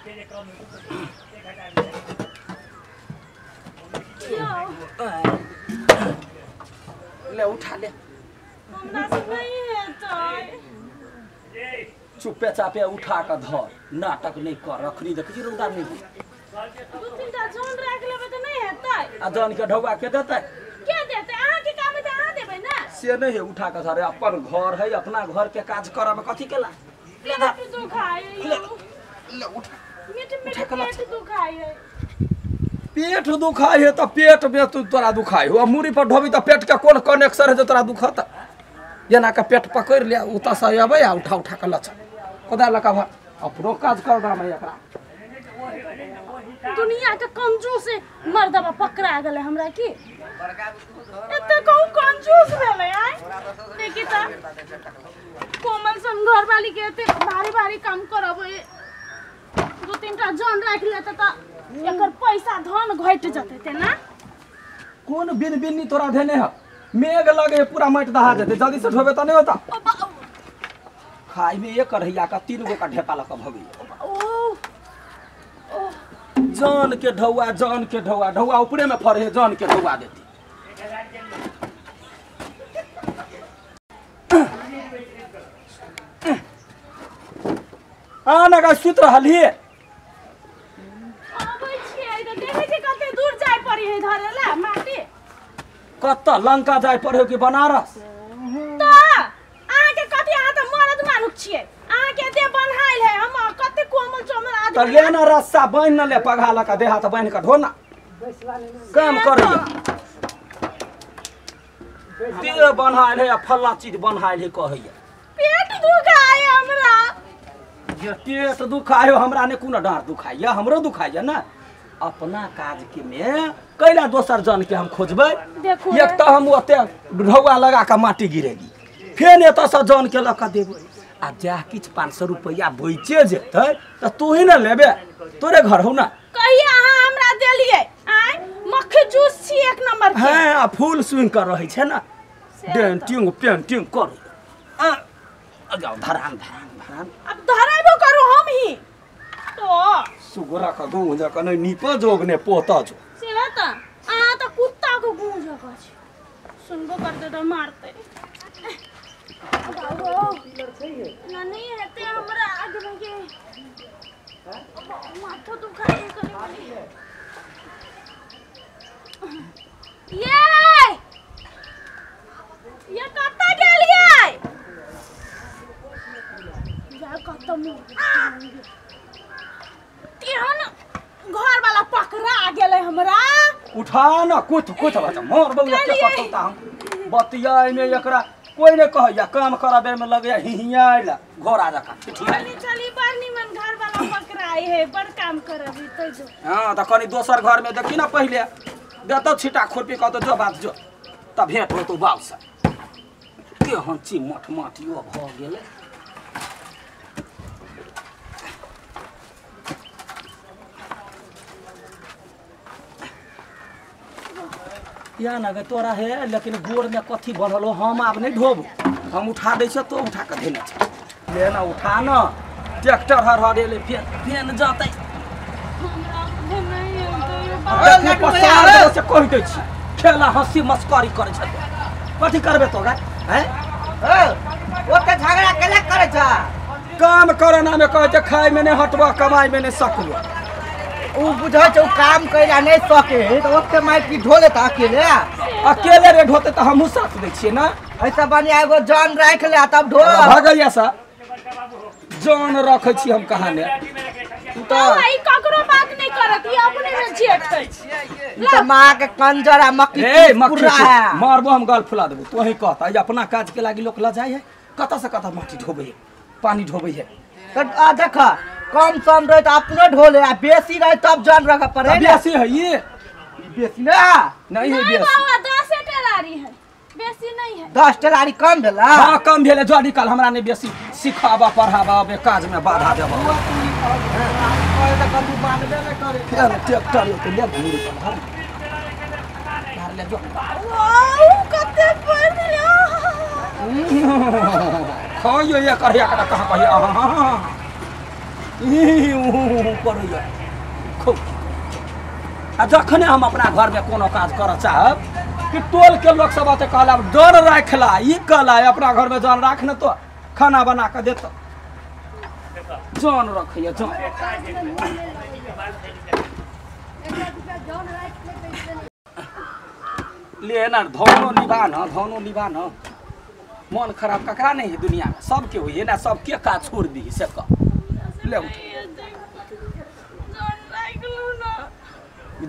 ले उठा ले हमरा से नहीं हेतै। चुपे चापे उठा के धर, नाटक नहीं कर। अखनी देखै छी रौदा नहीं। दू तीन टा जन राख लेबै त नहीं हेतै। आ जन के ढौआ के देतै? के देतै? अहाँ के काम है त अहाँ देबै ना। से नहीं है, उठा के धर। अपन घर है, अपना घर के काज करब कथी केला? ले धर। पेट दुखाय ले ले उठा। मीठ मीठ पेट दुखाय है। पेट दुखाय है त पेट में तू तोरा दुखाय हो। मूड़ी पर ढोबी त पेट के कोन कनेक्शन है जे तोरा दुखत? एना के पेट पकड़ ले, उता से अबै आ उठा उठा के लच कोदा लका भर। अपनो काज कर दाम है एकरा। दुनिया के कंजूस मर्दबा पकड़ा गेलै हमरा की। एते कहूं कंजूस भेलै आय। देखी त कोमल सन घर वाली के एते भारी भारी काम करबै, दू तीन टा जन राख लेते त एकर पैसा धन घटि जतै तेना। कोन बिन बिन्नी तोरा धेने है? मेघ लगे पूरा माटि दहा जेतै, जल्दी से ढोबे त नहीं होता। खाई में एक अढ़ैया का 3 गो का ढेपा लक भगे। जान के ढौआ, जान के ढौआ, ढौआ ऊपरे में फरे, जान के ढौआ देती। आ ना का सुत रहली। आबै छियै त देखै छी कते दूर जाय पड़ी है धरे ला माटी। कत लंका जाय पड़े कि बनारस? त अहाँ के कथी, अहाँ त मरद मानुख छियै, अहाँ के दे बन्हाइल है, हम कते कोमल चोमल आदमी। त ले ना रस्सा बान्हि न ले, पघा लक देह हाथ बान्हि के ढो ना। काम करैया देह बन्हाइल है आ फल्ला चीज बन्हाइल है कहैया। पेट दुखाय हमरा। जे पेट दुखाय हमरा ने कोनो डाँर दुखाइया, हमरो दुखाइया ना। अपना काज के में कैला दोसर जन के हम खोजबै? एक त हम ओते ढौआ लगा के माटी गिरेगी, फेन एतऽ से जन के लऽ के देबै। आ जा किछु 500 रुपैआ बचे जेतै त तू ही ने लेबे, तोरे घर हौ ना। कहिया अहाँ हमरा देलियै? आय मक्खी जूस छी एक नंबर के। हां, आ फूल सुन कर रहै छै ना, डेंटिंग पेंटिंग कर। आ जाओ धरान धरान धरान। अब धराबो करू हम ही तो। सुगरा का गूंज का नहीं नीपा जोग ने पोता जो। से त अहाँ त कुत्ता को गूंज का छी, सुनबो करते त मारते। ना नहीं हेतै हमरा आगे भागे। माथा दुखाय कनी मनी। ये ये कत्ता गेलियै? जा कत्ता मुँह तेहन घर वाला पकड़ा गेलै हमरा। उठा ना कुछ कुछ बच्चा मोर बउआ के पकड़ता हम बतियाय में एकरा कोई नहीं कहैया। काम कराबे में लगैया हिहियाइला घोड़ा जका ठिठियाइ। चली चली बड़ निमन घर वाला पकड़ाई है, बड़ काम करबी तै जो। हां त कनी दोसर घर में देखी ना पहिले देतौ छिटा खुरपी कहतौ जो बात जो, त भेंट होतौ बाप से। केहन चिमट माटियो भ गेलै। या ना तोरा है लेकिन गोर में कथी बनल हो, हम आब नहीं ढोब। हम उठा दै छियै तो उठा के धेने छै। ले ना उठा ना, ट्रैक्टर हर हरेले फेन फेन जतै। से कहि दै छी खेला हंसी मस्करी करै छै। कथी करबे तोरा हैं? ओते झगड़ा केला करै छ? काम करना में कहै छै खाय में नहीं हटबा, कमाई में नहीं सकबो। उ बुझै छै उ काम कैला नहीं सके त ओते माटि ढो लेता अकेले। अकेले रे ढोते त हमहु साथ दै छियै ना। ऐसा बढ़िया एगो जन राख ले तब ढो। भगैया सा जन रखै छी हम कहाँ ने। तू त ई ककरो बात नहीं करत, ई अपने में जेठ है। ई त मां के कंजर आ मक्खी पूरा है। मारबो हम गाल फुला देबो। तोही कहता ई अपना काज के लागी लोक लजाय है। कत से कत माटी ढोबै है, पानी ढोबै है। त आ देख कम सम रहे त अपनो ढोले आ बेसी रहे तब जन रखे पड़े। बेसी है ये बेसी ना नहीं है बेसी। बाबा 10 टेलारी है, बेसी नहीं है। 10 टेलारी कम भेला। हां कम भेले, जो निकाल हमरा नहीं बेसी सिखाबा पढ़ाबा बे काज में बाधा देबा। फेर ट्रैक्टर तो ले घूर पर धर धर ले जो। वाओ कते पड़ लिया। खाइयो ये करिया करा कहां कहिया। ई करैया खूब। आ जखने हम अपना घर में कोनो काज करऽ चाहब कि टोल के लोग सब अते कहला डर राखला ई कहला अपना घर में जन राख न तो खाना बना के देत जन रखैया जन। ले ना धनो निभा न धनो निभा न। मन खराब ककरा नहीं है दुनिया में सबके होइए ना सबके का छोड़ दी से का ले उठ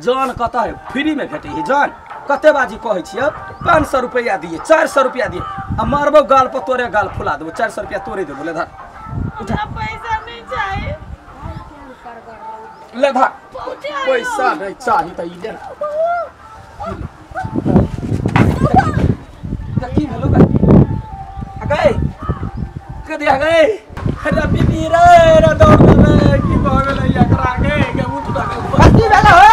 जन कत है फ्री में भेटे है जन कते बाजी कहै छियै 500 रुपया दिए 400 रुपया दिए आ मारबो गाल पर तोरे गाल फुला देबो 400 रुपया तोरे देबो ले धर। हमरा पैसा नहीं चाहिए ले धर पैसा नहीं चाही त ई ले। की भेलो गए गए के दिया गए अरे बीबी रे रे दौड़ रे की भऽ गेलै एकरा गे के उठ ना कथी भेल हो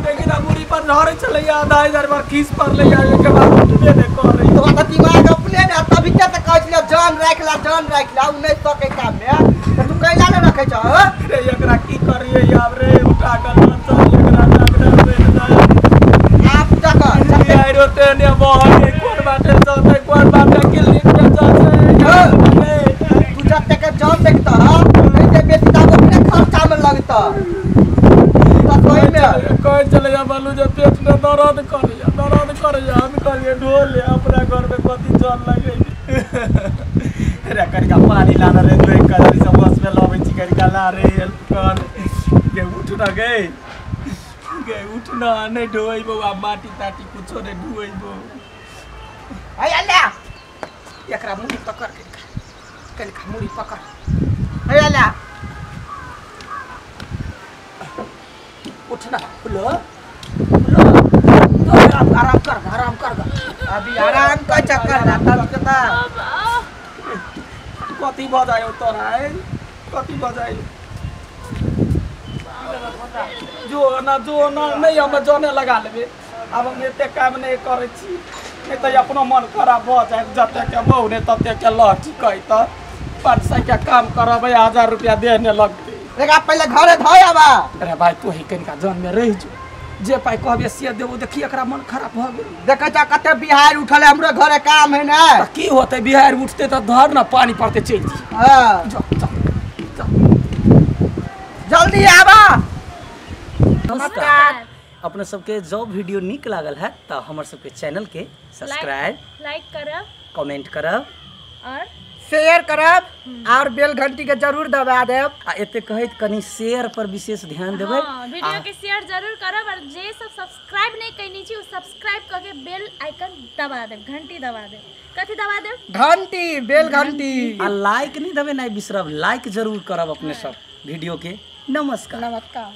देखि ना मुड़ी पर झरे चलैया 2500 बार खीस पर ले आ के बाद उठबे ने करे तो त दिमाग अपने ने तभी त कहै छलै जान राखला उ नै सकै काम में त तू कैला ने रखै छ हो रे एकरा की करिए आब रे उठा के ल चल एकरा डॉक्टर पे आप तक आइरो ते ने बहरे कोन बाटे चलते कोन बाटे क्लिनिक पे चलते तू जते के जान देखत ह नहीं बेसी त अपने खर्चा में लगत त सही में कह चले जा बालू जे पेट में दर्द करैया दर्द करैया हम कहलिए ढोल ले अपना घर में कथी जल लगे रे कनिका पानी लाना रे देख कर सब बस में लबै छी कनिका ला रे हेल्प कर के उठ ना गए गे उठ ना नहीं ढोइबो आ माटी ताटी कुछो नहीं ढोइबो। अय अल्ला एकरा मुड़ी पकड़ कनिका मुड़ी पकड़ अय अल्ला उठना लो लो तो आराम कर आराम कर अभी आराम का चक्कर ना तब कता कथी बजायो तोरा कथी बजायो जो ना नहीं हम जने लगा लेबे अब हम एते काम नहीं करै छी नहीं त अपनो मन खराब भ जाए जते के बहु ने तते के लहठी कहि त 500 के काम करबै 1000 रुपया देने लगतै। एकरा पहिले घरे धोय आबा। अरे भाई तू ही कनिका जन में रहि जो जे पाइ कहबे से देबो। देखी एकरा मन खराब भ गेल देखै छ कते बिहार उठल है हमरो घरे काम है ना त की होतै बिहार उठते त धर न पानी पड़ते चलि जी। हां जो जो जल्दी आबा। नमस्कार। अपने सबके जो वीडियो निक लागल है तो हमर सबके चैनल के सब्सक्राइब लाइक करब कमेंट करब और शेयर करब और बेल घंटी के जरूर दबा देब। आ एते कहैत कनी शेयर पर विशेष ध्यान देबै। हां, वीडियो के शेयर जरूर करब और जे सब सब्सक्राइब नहीं कइनी छी उ सब्सक्राइब करके बेल आइकन दबा देब घंटी दबा देब। कथी दबा देब? घंटी बेल घंटी। आ लाइक नहीं देबै नहीं बिसरब लाइक जरूर करब अपने सब वीडियो के। नमस्कार। नमस्कार।